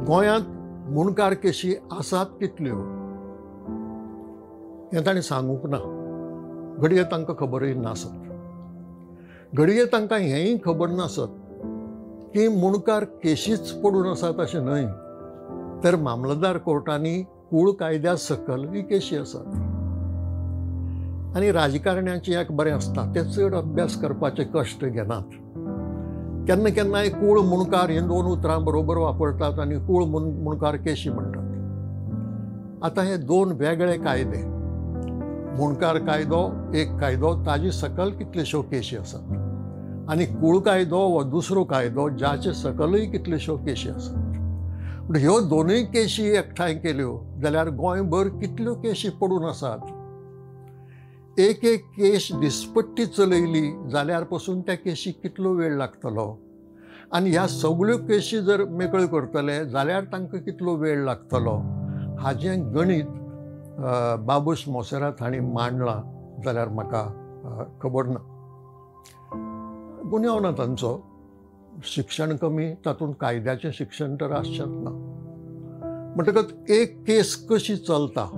गोंयांत मुणकार केशी आसात कितल्यो हें ताणें सांगूंक ना. घडये तांकां खबरूय नासत, घडये तांकां हेंय खबर नासत की मुणकार केशीच पडून आसात अशें न्हय, तर मामलदार कोर्टांनी कूळ कायद्या सकलूय केशी आसात. आनी राजकारण्यांचें एक बरें आसता, ते चड अभ्यास करपाचे कश्ट घेनात. केन्ना केन्नाय कूळ मुणकार हीं दोन उतरां बरोबर वापरतात आनी कूळ मुणकार केशी म्हणटात. आतां हे दोन वेगळे कायदे, मुणकार कायदो एक कायदो, ताजे सकल कितल्योश्यो केशी आसात, आनी कूळ कायदो हो दुसरो कायदो जाचे सकलूय कितल्योश्यो केशी आसात. पूण ह्यो दोनूय केशी एकठांय केल्यो जाल्यार गोंयभर कितल्यो केशी पडून आसात. एक एक केश दिसपट्टी चलयली जाल्यार पसून त्या केशीक कितलो वेळ लागतलो, आनी ह्या सगळ्यो केशी जर मेकळ्यो करतले जाल्यार तांकां कितलो वेळ लागतलो, हाजें गणीत बाबूश मोन्सेरात हांणी मांडलां जाल्यार म्हाका खबर ना. गुन्यांव ना तांचो, शिक्षण कमी, तातूंत कायद्याचें शिक्षण तर आसचेंच ना. म्हणटकच एक केस कशी चलता,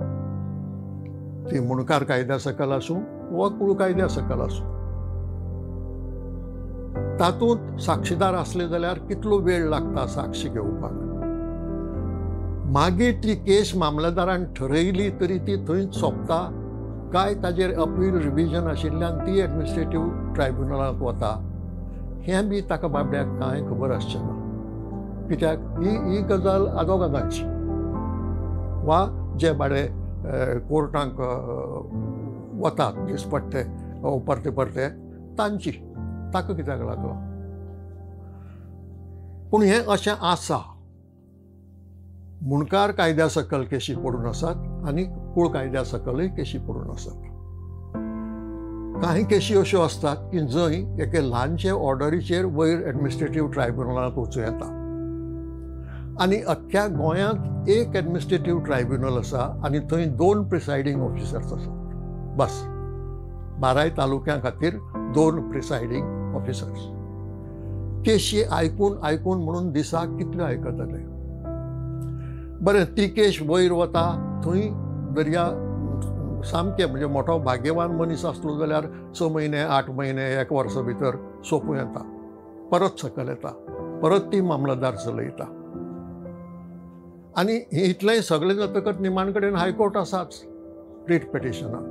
ती मुणकार कायद्या सकल आसूं वा कूळ कायद्या सकल आसूं, तातूंत साक्षीदार आसले जाल्यार कितलो वेळ लागता साक्षी घेवपाक. मागीर ती केस मामलेदारान ठरयली तरी ती थंयच सोंपता काय ताजेर अपील रिविजन आशिल्ल्यान ती एडमिनिस्ट्रेटीव ट्रायब्युनलांत वता, हें बी ताका बाबड्याक कांय खबर आसचें ना. कित्याक ही गजाल आदोगादांची वा जे बाडे कोर्टांक वतात दिसपट्टे परते परते तांची, ताका कित्याक लागलो. पूण हें अशें आसा, मुणकार कायद्या सकल केशी पडून आसात आनी कूळ कायद्या सकलूय केशी पडून आसात. कांय केशी अश्यो आसतात की जंय एके ल्हानशे ऑर्डरीचेर वयर एडमिनिस्ट्रेटीव ट्रायब्युनलांत वचूं येता, आनी अख्ख्या गोंयांत एक एडमिनिस्ट्रेटीव ट्रायब्युनल आसा आनी थंय 2 प्रिसायडींग ऑफिसर्स आसात. बस 12 तालुक्यां खातीर 2 प्रिसायडींग ऑफिसर्स. केशी आयकून आयकून म्हणून दिसाक कितल्यो आयकतले. बरें, ती केश वयर वता थंय दर्या सामकें म्हणजे मोठो भाग्यवान मनीस आसलो जाल्यार 6 म्हयने 8 म्हयने 1 वर्सा भितर सोंपूं येता, परत सकल येता, परत ती मामलदार चलयता. आनी इतलेंय सगळें जातकच निमाण कडेन हायकोर्ट आसाच रीट पिटिशनाक.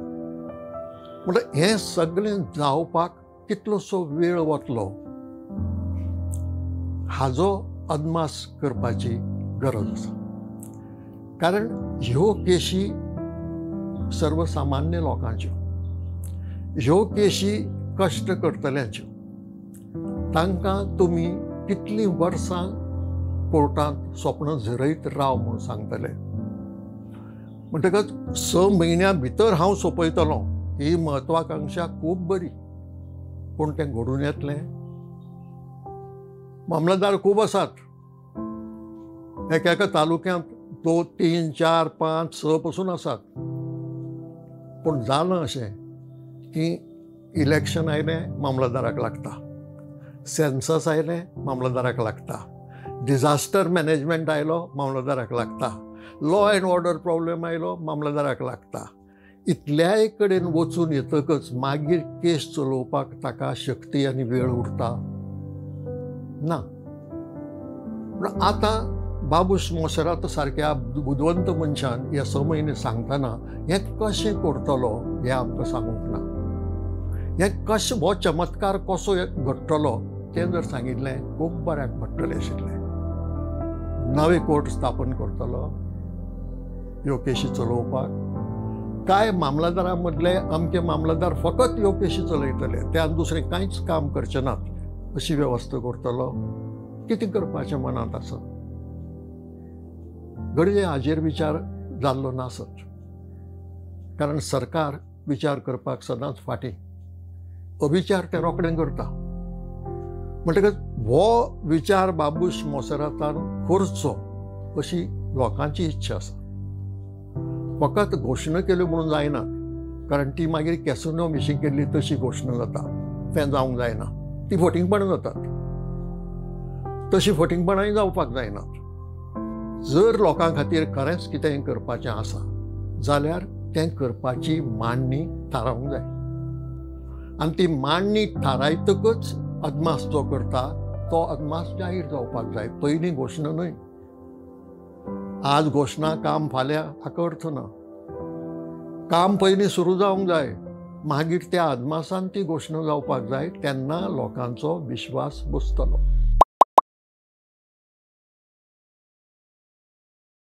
म्हणल्यार हें सगळें जावपाक कितलोसो वेळ वतलो हाजो अदमास करपाची गरज आसा. कारण ह्यो केशी सर्वसामान्य लोकांच्यो, ह्यो केशी कश्ट करतल्यांच्यो, तांकां तुमी कितलीं वर्सां कोर्टांत सपनां झरयत राव म्हूण सांगतले. म्हणटकच 6 म्हयन्यां भितर हांव सोंपयतलो ही महत्वाकांक्षा खूब बरी, पूण तें घडून येतलें? मामलदार खूब आसात, एका एका तालुक्यांत 2, 3, 4, 5, 6 पसून आसात. पूण जालां अशें की इलेक्शन आयलें मामलदाराक लागता, सेन्सस आयलें मामलदाराक लागता, डिझास्टर मॅनेजमेंट आयलो मामलदाराक लागता, लॉ एंड ऑर्डर प्रॉब्लेम आयलो मामलदाराक लागता. इतल्याय कडेन वचून येतकच मागीर केस चलोवपाक ताका शक्ती आनी वेळ उरता ना. पूण आतां बाबूश मोन्सेरात सारक्या बुदवंत मनशान हे 6 म्हयने सांगतना हें कशें करतलो हें आमकां सांगूंक ना. हें कशें, हो चमत्कार कसो घडटलो तें जर सांगिल्लें खूब बऱ्याक पडटलें आशिल्लें. नवे कोर्ट स्थापन करतलो ह्यो केशी चलोवपाक, काय मामलदारां मदले अमके मामलदार फकत ह्यो केशी चलयतले, त्यान दुसरें कांयच काम करचे नात अशी वेवस्था करतलो? कितें करपाचें मनांत आसा? घडये हाजेर विचार जाल्लो नासत, कारण सरकार विचार करपाक सदांच फाटीं, अविचार ते रोखडें करता. म्हणटकच हो विचार बाबूश मोन्सेरातान करचो अशी लोकांची इच्छा आसा. फकत घोशणा केल्यो म्हणून जायना, कारण ती मागीर कॅसिनो मिशींग केल्ली तशी घोशणा जाता, तें जावंक जायना, ती फटींगपणां जातात, तशी फटींगपणांय जावपाक जायनात. जर लोकां खातीर खरेंच कितेंय करपाचें आसा जाल्यार तें करपाची मांडणी थारावंक जाय आनी ती मांडणी थारायतकच अदमास जो करता तो अदमास जाहीर जावपाक जाय, पयलीं घोशणा न्हय. आज घोशणा काम फाल्यां हाका अर्थ ना. काम पयलीं सुरू जावंक जाय, मागीर त्या अदमासान ती घोशणा जावपाक जाय, तेन्ना लोकांचो विश्वास बसतलो.